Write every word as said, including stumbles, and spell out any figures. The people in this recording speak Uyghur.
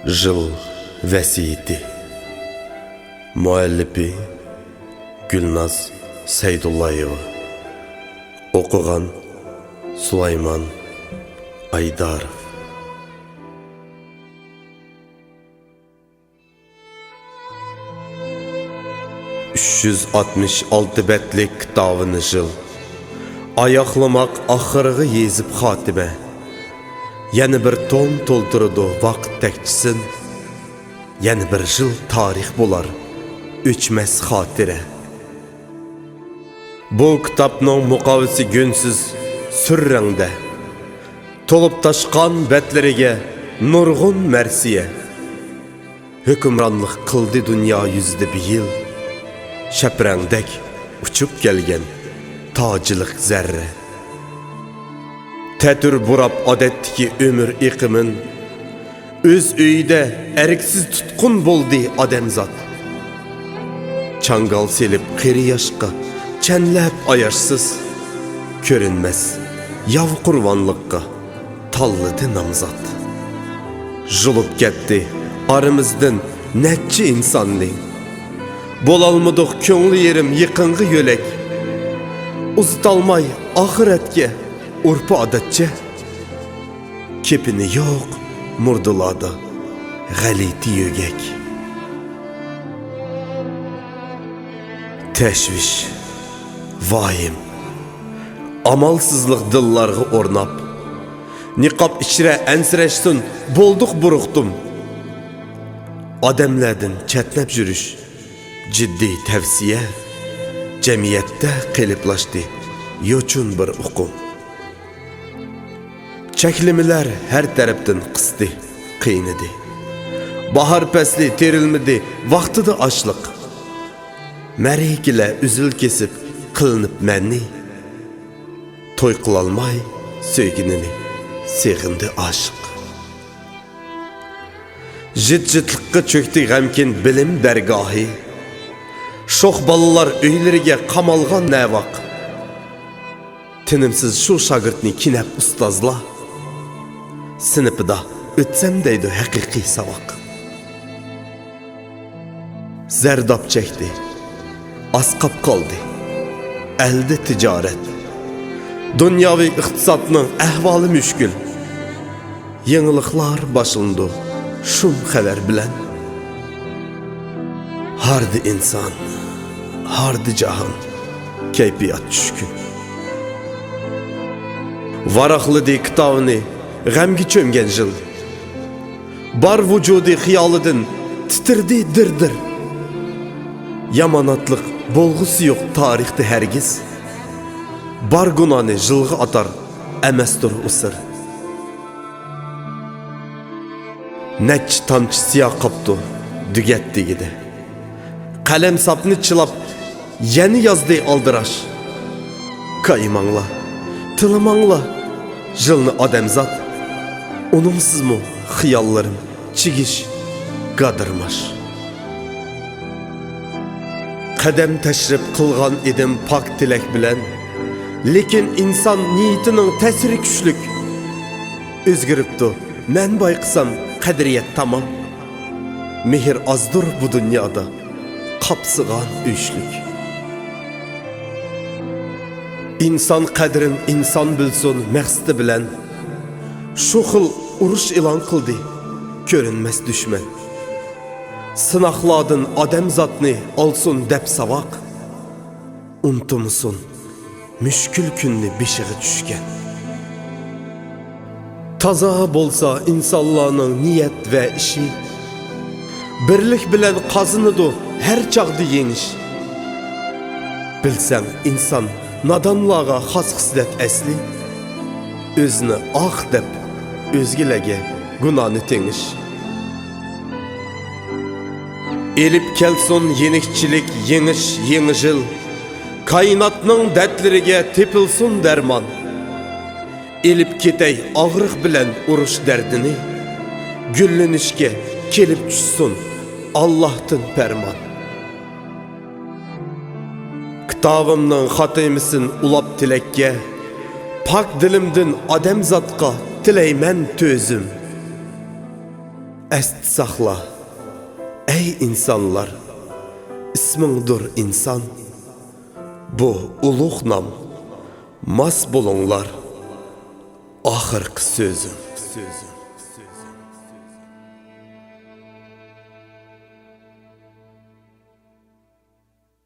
يىل ۋەسىيىتى. مۇئەللىپى گۈلناز سەيدۇللايېۋا. ئوقۇغان سۇلايمان ئايداروف. ئۈچ يۈز ئاتمىش ئالتە بەتلىك كىتابىنى يىل. ئاياغلىماق ئاخىرىغا يېزىپ خاتىمە. يەنە بىر توم تولدۇرىدۇ ۋاقىت تەكچىسىن. يەنە بىر يىل تارىخ بولار ئۆچمەس خاتىرە. بۇ كىتابنىڭ مۇقاۋىسى گۈلسىز سۈر رەڭدە. تولۇپ تاشقان بەتلىرىگە نۇرغۇن مەرسىيە. ھۆكۈمرانلىق قىلدى دۇنيا يۈزىدە بىيىل، شەپرەڭدەك ئۇچۇپ كەلگەن تاجلىق زەررە. تەتۈر بۇراپ ئادەتتىكى ئۆمۈر ئېقىمىن، ئۆز ئۆيىدە ئەركسىز تۇتقۇن بولدى ئادەمزات. چاڭگال سېلىپ قېرى ياشقا چەنلەپ ئاياشسىز، كۆرۈنمەس ياۋا قۇربانلىققا تاللىدى نامزات. يۇلۇپ كەتتى ئارىمىزدىن نەچچە ئىنساننى. بولالمىدۇق كۆڭلى يېرىم يېقىنغا يۆلەك. ئۇزىتالماي ئاخىرەتكە ئۇرپا ئادەتچە. كېپىنى يوق مۇردىلاردا غەلىتە يۆگەك. تەشۋىش، ۋايىم، ئامالسىزلىق دىللارغا ئورناپ، نىقاب ئىچرە ئەنسىرەشسۇن بولدۇق بۇرۇقتۇم. ئادەملەردىن چەتنەپ يۈرۈش جىددىي تەۋسىيە، جەمئىيەتتە قېلىپلاشتى يوچۇن بىر ئۇقۇم. چەكلىمىلەر ھەر تەرەپتىن قىستى، قىينىدى. باھار پەسلى تېرىلمىدى ۋاقتىدا ئاشلىق. مەرىكىلەر ئۈزۈل-كېسىپ قىلىنىپ مەنئى. توي قىلالماي سۆيگىنىنى سېغىندى ئاشىق. جىت-جىتلىققا چۆكتى غەمكىن بىلىم دەرگاھى. شوخ بالىلار ئۆيلىرىگە قامالغان نەۋاق. تىنىمسىز شۇ شاگىرتنى كېنەپ ئۇستازلار. سىنىپىدا ئۆتسەم دەيدۇ ھەقىقىي ساۋاق. زەرداب چەكتى، ئاسقاپ قالدى ئەلدە تىجارەت. دۇنياۋى ئىقتىسادنىڭ ئەھۋالى مۈشكۈل. يېڭىلىقلار باشلىنىدۇ شۇم خەۋەر بىلەن. ھاردى ئىنسان، ھاردى جاھان، كەيپىيات چۈشكۈن. ۋاراقلىدى كىتابىنى غەمگە چۆمگەن يىل. بار ۋۇجۇدى خىيالىدىن تىترىدى دىر-دىر. ياماناتلىق بولغۇسى يوق تارىختا ھەرگىز. بار گۇناھنى يىلغا ئاتار ئەمەستۇر ئۇ سىر. نەچچە تامچە سىيا قاپتۇ دۈگەت تېگىدە. قەلەم ساپنى چىلاپ، يەنە يازدى ئالدىراش. كايىماڭلا، تىلىماڭلا، يىلنى ئادەمزات. ئۇنىڭسىزمۇ خىياللىرىم چىگىش، گادىرماش. قەدەم تەشرىپ قىلغان ئىدىم پاك تىلەك بىلەن، لېكىن ئىنسان نىيىتىنىڭ تەسىرى كۈچلۈك. ئۆزگىرىپتۇ، مەن بايقىسام قەدرىيەت تامام. مېھىر ئازدۇر بۇ دۇنيادا، قاپسىغان ئۆچلۈك. ئىنسان قەدرىن ئىنسان بىلسۇن مەقسىتى بىلەن، شۇ خىل ئۇرۇش ئېلان قىلدى كۆرۈنمەس دۈشمەن. سىناقلاردىن ئادەمزاتنى ئالسۇن دەپ ساۋاق، ئۇنتۇمىسۇن مۈشكۈل كۈننى بېشىغا چۈشكەن. تازا بولسا ئىنسانلارنىڭ نىيەت ۋە ئىشى، بىرلىك بىلەن قازىنىدۇ ھەر چاغدا يېڭىش. بىلسەڭ ئىنسان نادانلارغا خاس خىسلەت ئەسلى، ئۆزىنى ئاق دەپ ئۆزگىلەرگە گۇناھنى تېڭىش. ئېلىپ كەلسۇن يېنىكچىلىك يېڭىش يېڭى يىل، كائىناتنىڭ دەردلىرىگە تېپىلسۇن دەرمان. ئېلىپ كېتەي ئاغرىق بىلەن ئۇرۇش دەردىنى، گۈللىنىشكە كېلىپ چۈشسۇن ئاللاھتىن پەرمان. كىتابىمنىڭ خاتىمىسىن ئۇلاپ تىلەككە، پاك دىلىمدىن ئادەمزاتقا تىلەيمەن تۈزۈم. ئەستە ساقلا، ئەي ئىنسانلار، ئىسمىڭدۇر ئىنسان، بۇ ئۇلۇغ نام، ماس بولۇڭلار، ئاخىرقى سۆزۈم.